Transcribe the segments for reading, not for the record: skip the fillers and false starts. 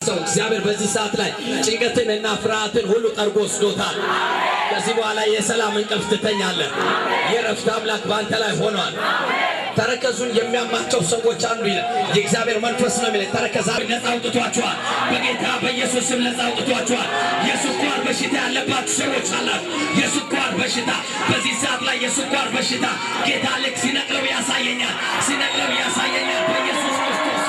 ሰው እግዚአብሔር በዚህ ሰዓት ላይ ጭንቀትን እና ፍርሃትን ሁሉ ጠርጎ ወስዶታል። ከዚህ በኋላ የሰላም እንቅልፍ ትተኛለህ። የእረፍት አምላክ በአንተ ላይ ሆኗል። ተረከዙን የሚያማቸው ሰዎች አንዱ ይላል የእግዚአብሔር መንፈስ ነው የሚለኝ። ተረከዛ ነፃ አውጥቷቸዋል። በጌታ በኢየሱስ ስም ነፃ አውጥቷቸዋል። የስኳር በሽታ ያለባችሁ ሰዎች አላችሁ። የስኳር በሽታ በዚህ ሰዓት ላይ የስኳር በሽታ ጌታ ልክ ሲነቅለው ያሳየኛል፣ ሲነቅለው ያሳየኛል በኢየሱስ ክርስቶስ።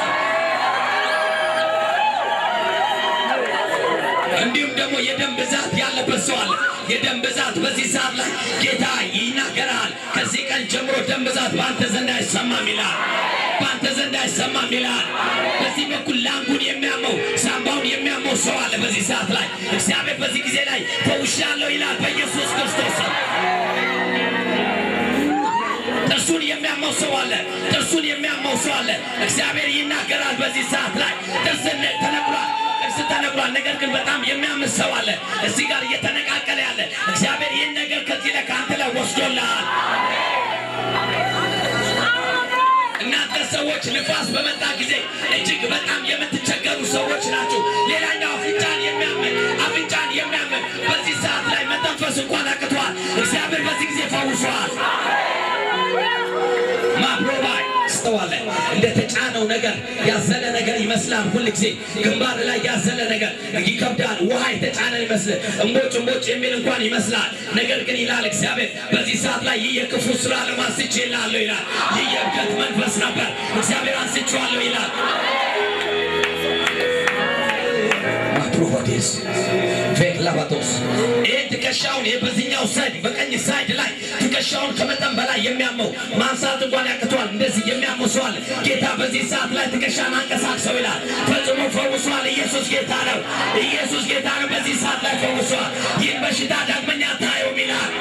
እንዲሁም ደግሞ የደም ብዛት ያለበት ሰው አለ። የደም ብዛት በዚህ ሰዓት ላይ ጌታ ይናገራል። ከዚህ ቀን ጀምሮ ደም ብዛት በአንተ ዘንድ አይሰማም ይላል። በአንተ ዘንድ አይሰማም ይላል። በዚህ በኩል lung ኡን የሚያመው ሳምባውን የሚያመው ሰው አለ። በዚህ ሰዓት ላይ እግዚአብሔር በዚህ ጊዜ ላይ ፈውሻለሁ ይላል በኢየሱስ ክርስቶስ። ጥርሱን የሚያመው ሰው አለ። ጥርሱን የሚያመው ሰው አለ። እግዚአብሔር ይናገራል በዚህ ሰዓት ላይ ጥርስ ተነቅሏል። ጥርስ ተነቅሏል። ነገር ግን በጣም የሚያምን ሰው አለ። እዚህ ጋር እየተነቃቀለ ያለ እግዚአብሔር ይህን ነገር ከዚህ ላይ ከአንተ ላይ ወስዶልሃል። እናንተ ሰዎች ንፋስ በመጣ ጊዜ እጅግ በጣም የምትቸገሩ ሰዎች ናችሁ። ሌላኛው አፍንጫን የሚያምን አፍንጫን የሚያምን በዚህ ሰዓት ላይ መተንፈስ እንኳን አቅቷል። እግዚአብሔር በዚህ ጊዜ ፈውሷል። ማፕሮባይ ስተዋለ እንደተጫነው ነገር ያዘለ ነገር ይመስላል። ሁል ጊዜ ግንባር ላይ ያዘለ ነገር ይከብዳል። ውሃ የተጫነ ይመስል እምቦጭ እምቦጭ የሚል እንኳን ይመስላል። ነገር ግን ይላል እግዚአብሔር በዚህ ሰዓት ላይ ይህ የክፉ ስራ ለማስቼ እልሃለሁ ይላል። ይህ የእብደት መንፈስ ነበር፣ እግዚአብሔር አንስቼዋለሁ ይላል። ማፕሮሆዴስ ቬክላባቶስ ይህን ትከሻውን ይህ በዚህኛው side በቀኝ side ላይ ትከሻውን ከመጠን በላይ የሚያመው ማንሳት እንኳን ያቅተዋል። እንደዚህ የሚያመው ሰው አለ። ጌታ በዚህ ሰዓት ላይ ትከሻን አንቀሳቅሰው ይላል። ፈጽሞ ፈውሷል። ኢየሱስ ጌታ ነው። ኢየሱስ ጌታ ነው። በዚህ ሰዓት ላይ ፈውሷል። ይህን በሽታ ዳግመኛ አታየውም ይላል።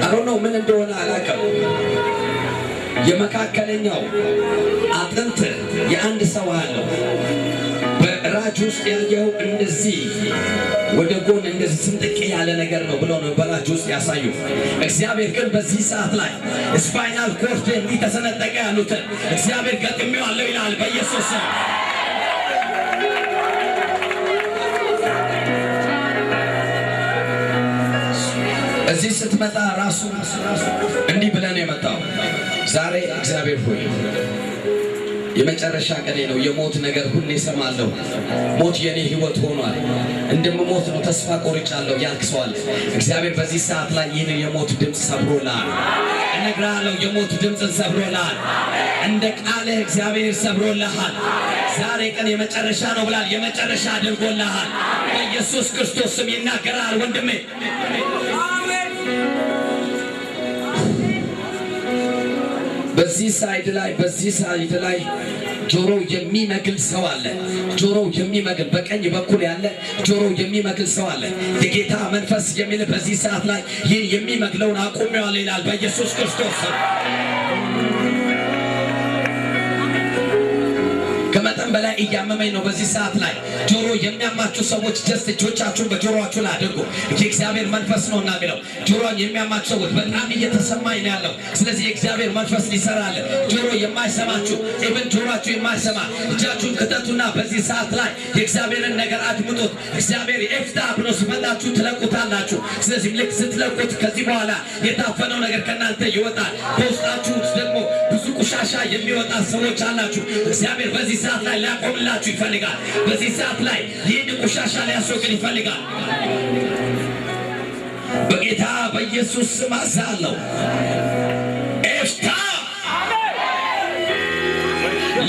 አሮኖ ምን እንደሆነ አላውቅም። የመካከለኛው አጥንት የአንድ ሰው አለው። በራጅ ውስጥ ያየው እንደዚህ ወደ ጎን እንደዚህ ስንጥቅ ያለ ነገር ነው ብሎ ነው በራጅ ውስጥ ያሳዩ። እግዚአብሔር ግን በዚህ ሰዓት ላይ spinal cord እንዲህ ተሰነጠቀ ያሉትን እግዚአብሔር ገጥሜዋለሁ ይላል በኢየሱስ ስም። እዚህ ስትመጣ ራሱ እንዲህ ብለን የመጣው ዛሬ እግዚአብሔር ሆይ የመጨረሻ ቀኔ ነው። የሞት ነገር ሁሌ እሰማለሁ። ሞት የኔ ህይወት ሆኗል። እንደምሞት ነው ተስፋ ቆርጫለሁ ያልክ ሰው አለ። እግዚአብሔር በዚህ ሰዓት ላይ ይህንን የሞት ድምፅ ሰብሮልሃል። እነግርሃለሁ፣ የሞት ድምፅን ሰብሮልሃል። እንደ ቃልህ እግዚአብሔር ሰብሮልሃል። ዛሬ ቀን የመጨረሻ ነው ብላል፣ የመጨረሻ አድርጎልሃል። በኢየሱስ ክርስቶስ ስም ይናገራል ወንድሜ። በዚህ side ላይ በዚህ side ላይ ጆሮው የሚመግል ሰው አለ። ጆሮው የሚመግል በቀኝ በኩል ያለ ጆሮው የሚመግል ሰው አለ። የጌታ መንፈስ የሚል በዚህ ሰዓት ላይ ይህ የሚመግለውን አቁሜዋለሁ ይላል በኢየሱስ ክርስቶስ ስም። ከመጠን በላይ እያመመኝ ነው። በዚህ ሰዓት ላይ ጆሮ የሚያማችሁ ሰዎች just እጆቻችሁን በጆሮአችሁ ላይ አድርጉ። የእግዚአብሔር መንፈስ ነው እና የሚለው ጆሮን የሚያማችሁ ሰዎች በጣም እየተሰማኝ ነው ያለው። ስለዚህ የእግዚአብሔር መንፈስ ሊሰራ አለ። ጆሮ የማይሰማችሁ even ጆሮአችሁ የማይሰማ እጃችሁን ክተቱና በዚህ ሰዓት ላይ የእግዚአብሔርን ነገር አድምጡት። እግዚአብሔር ኤፍታ ብሎ ሲመጣችሁ ትለቁታላችሁ። ስለዚህ ልክ ስትለቁት ከዚህ በኋላ የታፈነው ነገር ከእናንተ ይወጣል። በውስጣችሁ ደግሞ ብዙ ቆሻሻ የሚወጣ ሰዎች አላችሁ። እግዚአብሔር በዚህ ሰዓት ላይ ሊያቆምላችሁ ይፈልጋል። በዚህ ሰዓት ላይ ይህን ቆሻሻ ሊያስወግድ ይፈልጋል። በጌታ በኢየሱስ ስም አዛለሁ። ኤፍታ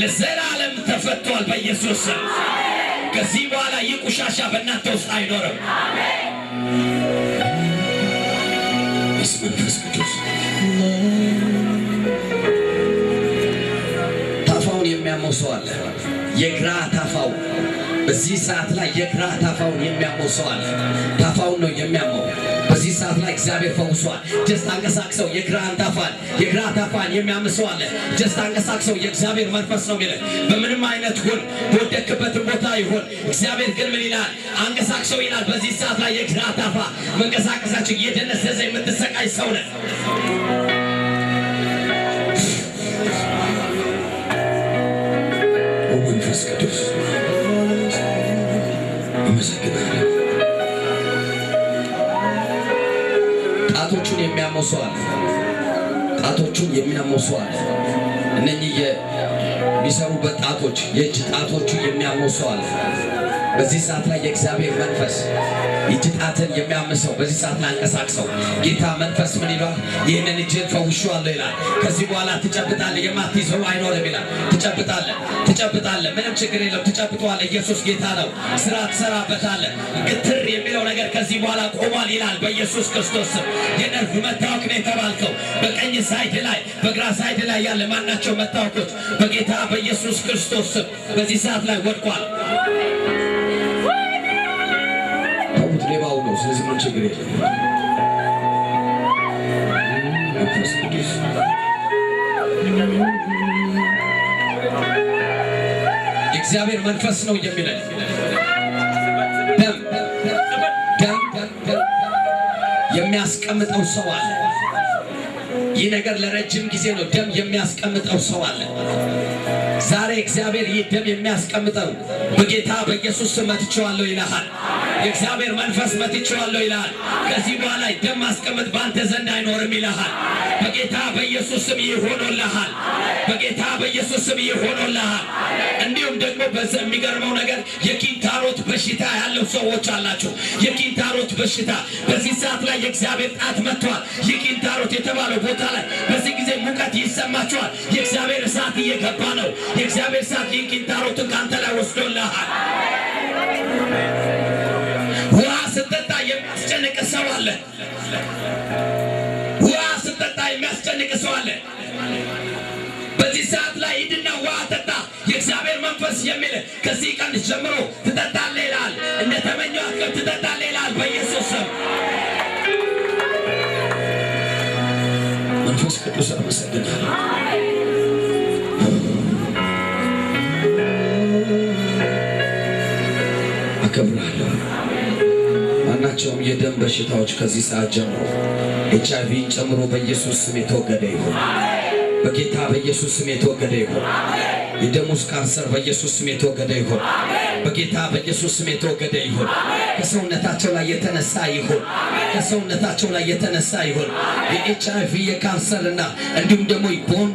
ለዘላለም ተፈቷል በኢየሱስ ስም። ከዚህ በኋላ ይህ ቆሻሻ በእናንተ ውስጥ አይኖርም። መንፈስ ቅዱስ ታፋውን የሚያመው ሰው አለ። የግራ ታፋው በዚህ ሰዓት ላይ የግራ ታፋውን የሚያመው ሰው አለ። ታፋውን ነው የሚያመው። በዚህ ሰዓት ላይ እግዚአብሔር ፈውሷል። Just አንቀሳቅሰው። የግራን ታፋን፣ የግራ ታፋን የሚያምሰው አለ። Just አንቀሳቅሰው። የእግዚአብሔር መንፈስ ነው የሚልህ። በምንም አይነት ሁን፣ በወደክበትም ቦታ ይሁን፣ እግዚአብሔር ግን ምን ይላል? አንቀሳቅሰው ይላል። በዚህ ሰዓት ላይ የግራ ታፋ መንቀሳቀሳቸው እየደነዘዘ የምትሰቃይ ሰው ነህ። ኦ መንፈስ ቅዱስ፣ አመሰግናለሁ። ጣቶቹን የሚያመው ሰው አለ። ጣቶቹን የሚያመው ሰው አለ። እነኚህ የሚሰሩበት ጣቶች፣ የእጅ ጣቶቹ የሚያመው ሰው አለ። በዚህ ሰዓት ላይ የእግዚአብሔር መንፈስ የእጅ ጣትን የሚያምሰው በዚህ ሰዓት ላይ አንቀሳቅሰው። ጌታ መንፈስ ምን ይሏል? ይህንን እጅን ፈውሼዋለሁ ይላል። ከዚህ በኋላ ትጨብጣለህ፣ የማትይዘው አይኖርም ይላል። ትጨብጣለህ፣ ትጨብጣለህ፣ ምንም ችግር የለም። ትጨብጠዋለህ። ኢየሱስ ጌታ ነው። ስራ ትሰራበታለህ። ግትር የሚለው ነገር ከዚህ በኋላ ቆሟል ይላል በኢየሱስ ክርስቶስ ስም። የነርቭ መታወክ ነው የተባልከው፣ በቀኝ side ላይ፣ በግራ side ላይ ያለ ማናቸው መታወኮች በጌታ በኢየሱስ ክርስቶስ ስም በዚህ ሰዓት ላይ ወድቋል። ተውት፣ ሌባው ነው። ስለዚህ ምን ችግር የለም። መንፈስ ቅዱስ፣ የእግዚአብሔር መንፈስ ነው የሚለን። ደም ደም የሚያስቀምጠው ሰው አለ። ይህ ነገር ለረጅም ጊዜ ነው። ደም የሚያስቀምጠው ሰው አለ። ዛሬ እግዚአብሔር ይህ ደም የሚያስቀምጠው በጌታ በኢየሱስ ስም መትቼዋለሁ ይልሃል። የእግዚአብሔር መንፈስ መትቼዋለሁ ይልሃል። ከዚህ በኋላ ደም ማስቀመጥ በአንተ ዘንድ አይኖርም ይልሃል። በጌታ በኢየሱስ ስም ይህ ሆኖልሃል። በጌታ በኢየሱስ ስም ይህ ሆኖልሃል። እንዲሁም ደግሞ በዛ የሚገርመው ነገር የኪንታሮት በሽታ ያለው ሰዎች አላችሁ። የኪንታሮት በሽታ፣ በዚህ ሰዓት ላይ የእግዚአብሔር ጣት መጥቷል። የኪንታሮት የተባለው ቦታ ላይ በዚህ ጊዜ ሙቀት ይሰማችኋል። የእግዚአብሔር እሳት እየገባ ነው። የእግዚአብሔር እሳት ይህን ኪንታሮትን ከአንተ ላይ ወስዶልሃል። ውሃ ስትጠጣ የሚያስጨንቅ ሰው አለ። ውሃ ስትጠጣ የሚያስጨንቅ ሰው አለ። በዚህ ሰዓት ላይ ሂድና ውሃ ጠጣ። የእግዚአብሔር መንፈስ የሚል ከዚህ ቀን ጀምሮ ትጠጣለህ ይላል። እንደ ተመኘው አቅም ትጠጣለህ ይላል በኢየሱስ ስም። መንፈስ ቅዱስ፣ አመሰግናለሁ። አከብራለሁ። ማናቸውም የደም በሽታዎች ከዚህ ሰዓት ጀምሮ ኤች አይቪን ጨምሮ በኢየሱስ ስም የተወገደ ይሁን። በጌታ በኢየሱስ ስም የተወገደ ይሁን። የደም ውስጥ ካንሰር በኢየሱስ ስም የተወገደ ይሁን። በጌታ በኢየሱስ ስም የተወገደ ይሁን። ከሰውነታቸው ላይ የተነሳ ይሁን። ከሰውነታቸው ላይ የተነሳ ይሁን። የኤችአይቪ፣ የካንሰር እና እንዲሁም ደግሞ bone፣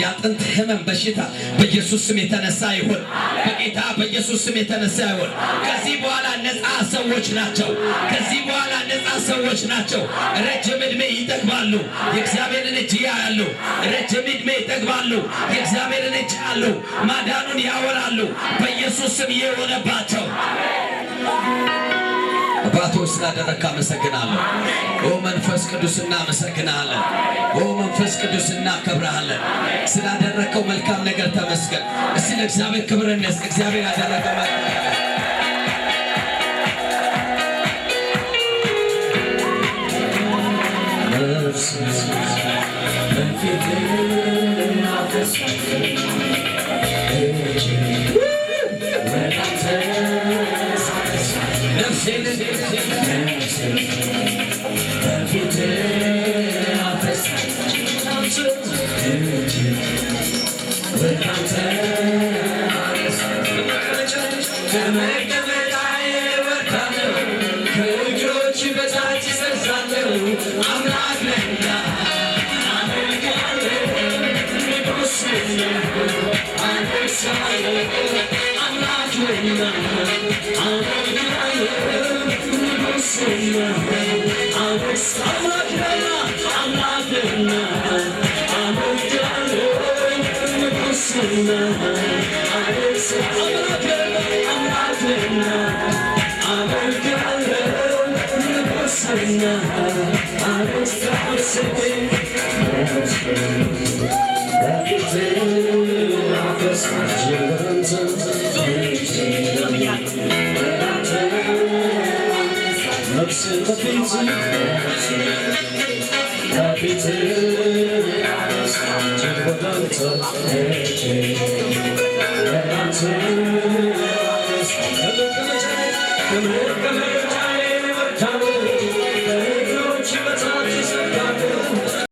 የአጥንት ህመም በሽታ በኢየሱስ ስም የተነሳ ይሁን። በጌታ በኢየሱስ ስም የተነሳ ይሁን። ከዚህ በኋላ ነፃ ሰዎች ናቸው። ከዚህ በኋላ ነፃ ሰዎች ናቸው። ረጅም ዕድሜ ይጠግባሉ። የእግዚአብሔርን እጅ ያያሉ። ረጅም ዕድሜ ይጠግባሉ። የእግዚአብሔርን እጅ ያሉ፣ ማዳኑን ያወራሉ። በኢየሱስ ስም የሆነባቸው። አባቶች፣ ስላደረግክ አመሰግናለሁ። ኦ መንፈስ ቅዱስ፣ እናመሰግናለን። ኦ መንፈስ ቅዱስ፣ እናከብረሃለን። ስላደረግከው መልካም ነገር ተመስገን። እስቲ ለእግዚአብሔር ክብር እንስጥ። እግዚአብሔር ያደረገው መልካም ነገር። ነፍሴን ከእግሮች በታች እሰግዳለሁ። አምላክ ነህና አመልክሃለሁ። ንጉሥ ነህና አነግሥሃለሁ። አምላክ ነህና አመልክሃለሁ። ንጉሥ ነህና አምላክ ነህና፣ አምላክ ነህና አመልክሃለሁ። ንጉሥ ነህና አነግሥሃለሁ። አምላክ ነህና፣ አምላክ ነህና አመልክሃለሁ። ንጉሥ ነህና አነግሥሃለሁ። ከፊት